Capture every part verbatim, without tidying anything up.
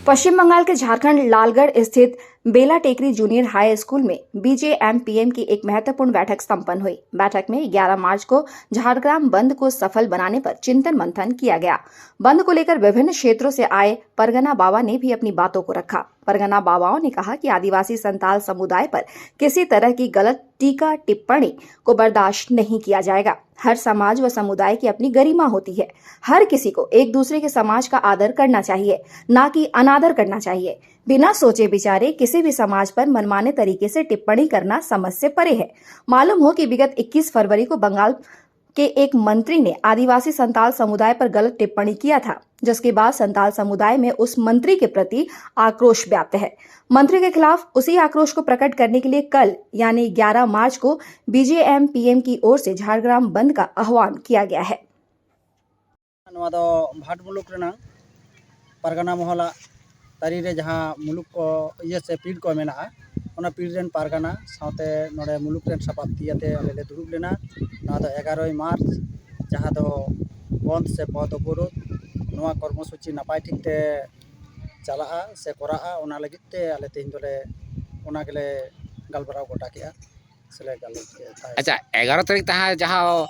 पश्चिम बंगाल के झारखंड लालगढ़ स्थित बेला टेकरी junior high school में बीजेएमपीएम की एक महत्वपूर्ण बैठक संपन्न हुई। बैठक में ग्यारह मार्च को झाड़ग्राम बंद को सफल बनाने पर चिंतन मंथन किया गया। बंद को लेकर विभिन्न क्षेत्रों से आए परगना बाबा ने भी अपनी बातों को रखा। परगना बाबाओं ने कहा कि आदिवासी संताल समुदाय पर किसी तरह की गलत टीका टिप्पणी को बर्दाश्त नहीं किया जाएगा। हर समाज व समुदाय की अपनी गरिमा होती है। हर किसी को एक दूसरे के समाज का आदर करना चाहिए, ना कि अनादर करना चाहिए। बिना सोचे विचारे किसी भी समाज पर मनमाने तरीके से टिप्पणी करना समझ से परे है। मालूम हो कि विगत इक्कीस फरवरी को बंगाल के एक मंत्री ने आदिवासी संताल समुदाय पर गलत टिप्पणी किया था, जिसके बाद संताल समुदाय में उस मंत्री के प्रति आक्रोश व्याप्त है। मंत्री के खिलाफ उसी आक्रोश को प्रकट करने के लिए कल यानी ग्यारह मार्च को बीजेएमपीएम की ओर से झाड़ग्राम बंद का आह्वान किया गया है। ᱱᱚᱣᱟ ᱫᱚ ᱵᱷᱟᱴ ᱢᱩᱞᱩᱠ ᱨᱮᱱᱟᱜ ᱯᱟᱨᱜᱟᱱᱟ ᱢᱚᱦᱚᱞᱟᱜ ᱛᱟᱹᱨᱤ ᱨᱮ ᱡᱟᱦᱟᱸ ᱢᱩᱞᱩᱠ ᱠᱚ ᱤᱭᱟᱹ ᱥᱮ ᱯᱤᱲ ᱠᱚ ᱢᱮᱱᱟᱜᱼᱟ, ᱚᱱᱟ ᱯᱤᱲ ᱨᱮᱱ ᱯᱟᱨᱜᱟᱱᱟ ᱥᱟᱶᱛᱮ ᱱᱚᱰᱮ ᱢᱩᱞᱩᱠ ᱨᱮᱱ ᱥᱟᱯᱟᱵ ᱛᱤ ᱟᱛᱮ ᱟᱞᱮ ᱞᱮ ᱫᱩᱲᱩᱵ ᱞᱮᱱᱟ᱾ ᱱᱚᱣᱟ ᱫᱚ ᱮᱜᱟᱨᱚᱭ ᱢᱟᱨᱪ, ᱡᱟᱦᱟᱸ ᱫᱚ ᱵᱚᱱᱫᱷ ᱥᱮ ᱯᱚᱫᱽ ᱚᱵᱚᱨᱳᱫᱷ, ᱱᱚᱣᱟ ᱠᱚᱨᱢᱚᱥᱩᱪᱤ ᱱᱟᱯᱟᱭ ᱴᱷᱤᱠ ᱛᱮ ᱪᱟᱞᱟᱜᱼᱟ ᱥᱮ ᱠᱚᱨᱟᱜᱼᱟ, ᱚᱱᱟ ᱞᱟᱹᱜᱤᱫ ᱛᱮ ᱟᱞᱮ ᱛᱮᱦᱮᱧ ᱫᱚᱞᱮ ᱚᱱᱟ ᱜᱮᱞᱮ ᱜᱟᱞᱢᱟᱨᱟᱣ ᱜᱚᱴᱟ ᱠᱮᱜᱼᱟ᱾ ᱥᱮᱞᱮᱫ ᱟᱞᱮ ᱛᱟᱦᱮᱸ᱾ ᱟᱪᱪᱷᱟ, ᱮᱜᱟᱨᱚ ᱛᱟᱹᱨᱤᱠᱷ ᱡᱟᱦᱟᱸ ᱡᱟᱦᱟᱸ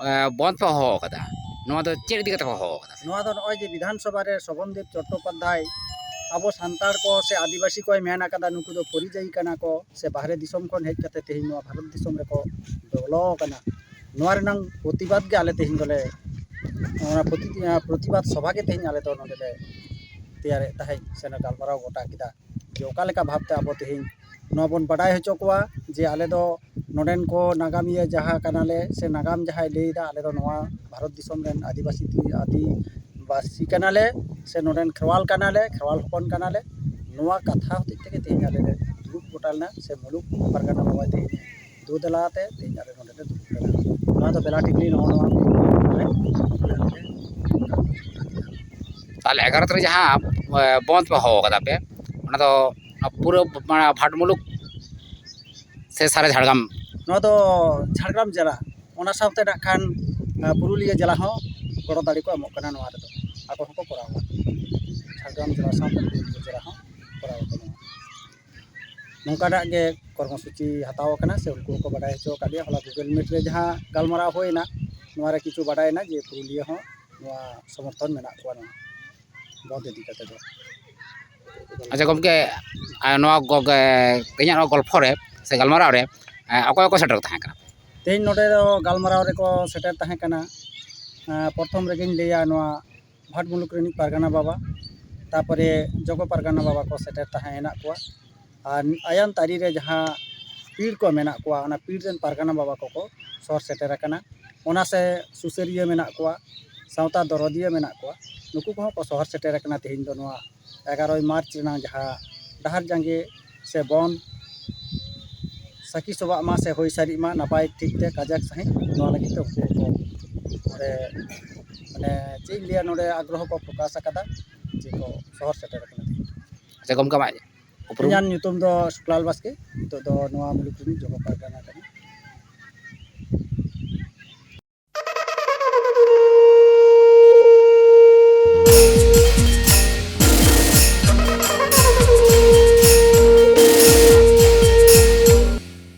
ᱮ, ᱵᱚᱱᱫᱷ ᱯᱮ ᱦᱚᱦᱚ ᱟᱠᱟᱫᱟ, ᱱᱚᱣᱟ ᱫᱚ ᱪᱮᱫ ᱤᱫᱤ ᱠᱟᱛᱮ ᱯᱮ ᱦᱚᱦᱚ ᱟᱠᱟᱫᱟ? ᱱᱚᱣᱟ ᱫᱚ ᱱᱚᱜᱼᱚᱭ ᱡᱮ ᱵᱤᱫᱷᱟᱱ ᱥᱚᱵᱷᱟ ᱨᱮ ᱥᱚᱵᱚᱱᱫᱤᱯ ᱪᱚᱴᱴᱳᱯᱟᱫᱽᱫᱷᱟᱭ ᱟᱵᱚ ᱥᱟᱱᱛᱟᱲ ᱠᱚ ᱥᱮ ᱟᱹᱫᱤᱵᱟᱹᱥᱤ ᱠᱚᱭ ᱢᱮᱱ ᱟᱠᱟᱫᱟ, ᱱᱩᱠᱩ ᱫᱚ ᱯᱚᱨᱤᱡᱟᱭᱤ ᱠᱟᱱᱟ ᱠᱚ ᱥᱮ ᱵᱟᱦᱨᱮ ᱫᱤᱥᱚᱢ ᱠᱷᱚᱱ ᱦᱮᱡ ᱠᱟᱛᱮ ᱛᱮᱦᱮᱧ ᱱᱚᱣᱟ ᱵᱷᱟᱨᱚᱛ ᱫᱤᱥᱚᱢ ᱨᱮᱠᱚ ᱵᱚᱞᱚ ᱟᱠᱟᱱᱟ᱾ ᱱᱚᱣᱟ ᱨᱮᱱᱟᱝ ᱯᱨᱚᱛᱤᱵᱟᱫᱽ ᱜᱮ ᱟᱞᱮ ᱛᱮᱦᱮᱧ ᱫᱚᱞᱮ ᱚᱱᱟ ᱯᱨᱚᱛᱤ- ᱯᱨᱚᱛᱤᱵᱟᱫᱽ ᱥᱚᱵᱷᱟ ᱜᱮ ᱛᱮᱦᱮᱧ ᱟᱞᱮ ᱫᱚ ᱱᱚᱰᱮ ᱞᱮ ᱛᱮᱭᱟᱨᱮᱫ ᱛᱟᱦᱮᱸᱫ ᱥᱮ ᱞᱮ ᱜᱟᱞᱢᱟᱨᱟᱣ ᱜᱚᱴᱟ ᱠᱮᱫᱟ᱾ ᱡᱮ ᱚᱠᱟ ᱞᱮᱠᱟ ᱵᱷᱟᱵᱽᱛᱮ ᱟᱵᱚ ᱛᱮᱦᱮᱧ ᱱᱚᱣᱟ ᱵᱚᱱ ᱵᱟᱰᱟᱭ ᱦᱚᱪᱚ ᱠᱚᱣᱟ ᱡᱮ ᱟᱞᱮ ᱫᱚ ᱱᱚᱰᱮᱱ ᱠᱚ ᱱᱟᱜᱟᱢᱤᱭᱟᱹ ᱡᱟᱦᱟᱸ ᱠᱟᱱᱟᱞᱮ ᱥᱮ ᱱᱟᱜᱟᱢ ᱡᱟᱦᱟᱸᱭ ᱞᱟᱹᱭᱫᱟ, ᱟᱞᱮ ᱫᱚ ᱱᱚᱣᱟ ᱵᱷᱟᱨᱚᱛ ᱫᱤᱥᱚᱢ ᱨᱮᱱ ᱟᱹᱫᱤᱵᱟᱹᱥᱤ ᱛᱤ- ᱟᱹᱫᱤᱵᱟᱹᱥᱤ ᱠᱟᱱᱟᱞᱮ ᱥᱮ ᱱᱚᱰᱮᱱ ᱠᱷᱮᱨᱣᱟᱞ ᱠᱟᱱᱟᱞᱮ, ᱠᱷᱮᱨᱣᱟᱞ ᱦᱚᱯᱚᱱ ᱠᱟᱱᱟᱞᱮ᱾ ᱱᱚᱣᱟ ᱠᱟᱛᱷᱟ ᱦᱚᱛᱮᱡ ᱛᱮᱜᱮ ᱛᱮᱦᱮᱧ ᱟᱞᱮ ᱞᱮ ᱫᱩᱲᱩᱵ ᱜᱚᱴᱟ ᱞᱮᱱᱟ ᱥᱮ ᱢᱩᱞᱩᱠ ᱯᱟᱨᱜᱟᱱᱟ ᱵᱟᱵᱟᱭ ᱛᱮᱦᱮᱧ ᱫᱩ ᱫᱮᱞᱟ ᱟᱛᱮ ᱛᱮᱦᱮᱧ ᱟᱞᱮ ᱱᱚᱰᱮ ᱞᱮ ᱫᱩᱲᱩᱵ ᱞᱮᱱᱟ᱾ ᱱᱚᱣᱟ ᱫᱚ ᱵᱮᱞᱟ ᱴᱤᱠᱞᱤ ᱱᱚᱜᱼᱚ ᱱᱚᱣᱟ ᱨᱮ ᱛᱟᱦᱚᱞᱮ ᱮᱜᱟᱨᱚ ᱛᱟᱹᱨᱤᱠᱷ ᱡᱟᱦᱟᱸ ᱮ, ᱵᱚᱱᱫᱷ ᱯᱮ ᱦᱚᱦᱚ ᱠᱟᱫᱟ ᱯᱮ, ᱚᱱᱟ ᱫᱚ ᱚᱱᱟ ᱯᱩᱨᱟᱹ ᱢᱟᱱᱮ ᱵᱷᱟᱴ ᱢᱩᱞᱩᱠ ᱥᱮ ᱥᱟᱨᱟ ᱡᱷᱟᱲᱜᱨᱟᱢ? ᱱᱚᱣᱟ ᱫᱚ ᱡᱷᱟᱲᱜᱨᱟᱢ ᱡᱮᱞᱟ, ᱚᱱᱟ ᱥᱟᱶᱛᱮ ᱱᱟᱜ ᱠᱷᱟᱱ ᱟᱸ, ᱯᱩᱨᱩᱞᱤᱭᱟᱹ ᱡᱮᱞᱟ ᱦᱚᱸ ᱜᱚᱲᱚ ᱫᱟᱲᱮ ᱠᱚ ᱮᱢᱚᱜ ᱠᱟᱱᱟ ᱱᱚᱣᱟ ᱨᱮᱫᱚ, ᱟᱠᱚ ᱦᱚᱸᱠᱚ ᱠᱚᱨᱟᱣᱟ᱾ ᱡᱷᱟᱲᱜᱨᱟᱢ ᱡᱮᱞᱟ ᱥᱟᱶᱛᱮ ᱯᱩᱨᱩᱞᱤᱭᱟᱹ ᱡᱮᱞᱟ ᱦᱚᱸ ᱠᱚᱨᱟᱣ ᱟᱠᱟᱱᱟ᱾ ᱱᱚᱝᱠᱟᱱᱟᱜ ᱜᱮ ᱠᱚᱨᱢᱚᱥᱩᱪᱤ ᱦᱟᱛᱟᱣ ᱟᱠᱟᱱᱟ, ᱥᱮ ᱩᱱᱠᱩ ᱦᱚᱸᱠᱚ ᱵᱟᱰᱟᱭ ᱦᱚᱪᱚ ᱟᱠᱟᱫ ᱞᱮᱭᱟ᱾ ᱦᱚᱞᱟ Google Meet ᱨᱮ ᱡᱟᱦᱟᱸ ᱜᱟᱞᱢᱟᱨᱟᱣ ᱦᱩᱭᱮᱱᱟ, ᱱᱚᱣᱟ ᱨᱮ ᱠᱤᱪᱷᱩ ᱵᱟᱰᱟᱭᱮᱱᱟ ᱡᱮ ᱯᱩᱨᱩᱞᱤᱭᱟᱹ ᱦᱚᱸ ᱱᱚᱣᱟ ᱥᱚᱢᱚᱨᱛᱷᱚᱱ ᱢᱮᱱᱟᱜ ᱠᱚᱣᱟ ᱱᱚᱣᱟ ᱵᱚᱱᱫᱷ ᱤᱫᱤ ᱠᱟᱛᱮ ᱫᱚ᱾ ᱟᱪᱪᱷᱟ ᱜᱚᱢᱠᱮ, ᱟᱨ ᱱᱚᱣᱟ ᱜᱚ- ᱜᱮ- ᱛᱮᱦᱮᱧᱟᱜ ᱱᱚᱣᱟ ᱜᱚᱞᱯᱷᱚ ᱨᱮ ᱥᱮ ᱜᱟᱞᱢᱟᱨᱟᱣ ᱨᱮ ᱮ, ᱚᱠᱚᱭ ᱠᱚ ᱥᱮᱴᱮᱨ ᱛᱟᱦᱮᱸ ᱠᱟᱱᱟ? ᱛᱮᱦᱮᱧ ᱱᱚᱰᱮ ᱫᱚ ᱜᱟᱞᱢᱟᱨᱟᱣ ᱨᱮᱠᱚ ᱥᱮᱴᱮᱨ ᱛᱟᱦᱮᱸ ᱠᱟᱱᱟ, ᱮ, ᱯᱨᱚᱛᱷᱚᱢ ᱨᱮᱜᱮᱧ ᱞᱟᱹᱭᱟ ᱱᱚᱣᱟ ᱵᱷᱟᱴ ᱢᱩᱞᱩᱠ ᱨᱤᱱᱤᱡ ᱯᱟᱨᱜᱟᱱᱟ ᱵᱟᱵᱟ, ᱛᱟᱯᱚᱨᱮ ᱡᱚᱜᱚ ᱯᱟᱨᱜᱟᱱᱟ ᱵᱟᱵᱟ ᱠᱚ ᱥᱮᱴᱮᱨ ᱛᱟᱦᱮᱸ ᱦᱮᱱᱟᱜ ᱠᱚᱣᱟ᱾ ᱟᱨ ᱟᱭᱟᱱ ᱛᱟᱹᱨᱤ ᱨᱮ ᱡᱟᱦᱟᱸ ᱯᱤᱲ ᱠᱚ ᱢᱮᱱᱟᱜ ᱠᱚᱣᱟ, ᱚᱱᱟ ᱯᱤᱲ ᱨᱮᱱ ᱯᱟᱨᱜᱟᱱᱟ ᱵᱟᱵᱟ ᱠᱚᱠᱚ ᱥᱚᱦᱚᱨ ᱥᱮᱴᱮᱨ ᱟᱠᱟᱱᱟ᱾ ᱚᱱᱟ ᱥᱮ ᱥᱩᱥᱟᱹᱨᱤᱭᱟᱹ ᱢᱮᱱᱟᱜ ᱠᱚᱣᱟ, ᱥᱟᱶᱛᱟ ᱫᱚᱨᱚᱫᱤᱭᱟᱹ ᱢᱮᱱᱟᱜ ᱠᱚᱣᱟ, ᱱᱩᱠᱩ ᱠᱚᱦᱚᱸ ᱠᱚ ᱥᱚᱦᱚᱨ ᱥᱮᱴᱮᱨ ᱟᱠᱟᱱᱟ ᱛᱮᱦᱮᱧ ᱫᱚ ᱱᱚᱣᱟ ᱮᱜᱟᱨᱚᱭ ᱢᱟᱨᱪ ᱨᱮᱱᱟᱜ ᱡᱟᱦᱟᱸ ᱰᱟᱦᱟᱨ ᱡᱟᱸᱜᱮ ᱥᱮ ᱵᱚᱱᱫᱷ ᱥᱟᱹᱠᱷᱤ ᱥᱚᱵᱷᱟᱜ ᱢᱟ ᱥᱮ ᱦᱩᱭ ᱥᱟᱹᱨᱤᱜ ᱢᱟ ᱱᱟᱯᱟᱭ ᱴᱷᱤᱠ ᱛᱮ ᱠᱟᱡᱟᱠ ᱥᱟᱺᱦᱤᱡ, ᱱᱚᱣᱟ ᱞᱟᱹᱜᱤᱫ ᱛᱮ ᱩᱱᱠᱩ ᱠᱚ ᱱᱚᱰᱮ, ᱢᱟᱱᱮ, ᱪᱮᱫ ᱤᱧ ᱞᱟᱹᱭᱟ, ᱱᱚᱰᱮ ᱟᱜᱽᱨᱚᱦᱚ ᱠᱚ ᱯᱨᱚᱠᱟᱥ ᱟᱠᱟᱫᱟ ᱡᱮ ᱠᱚ ᱥᱚᱦᱚᱨ ᱥᱮᱴᱮᱨ ᱟᱠᱟᱱᱟ᱾ ᱟᱪᱪᱷᱟ ᱜᱚᱢᱠᱮ, ᱟᱢᱟᱜ ᱩᱯᱨᱩᱢ? ᱤᱧᱟᱹᱜ ᱧᱩᱛᱩᱢ ᱫᱚ ᱥᱩᱠᱞᱟᱞ ᱵᱟᱥᱠᱮ, ᱱᱤᱛᱚᱜ ᱫᱚ ᱱᱚᱣᱟ ᱢᱩᱞᱩᱠ ᱨᱤᱱᱤᱡ ᱡᱚᱜᱚ ᱯᱟᱨᱜᱟᱱᱟ ᱠᱟᱱᱟ᱾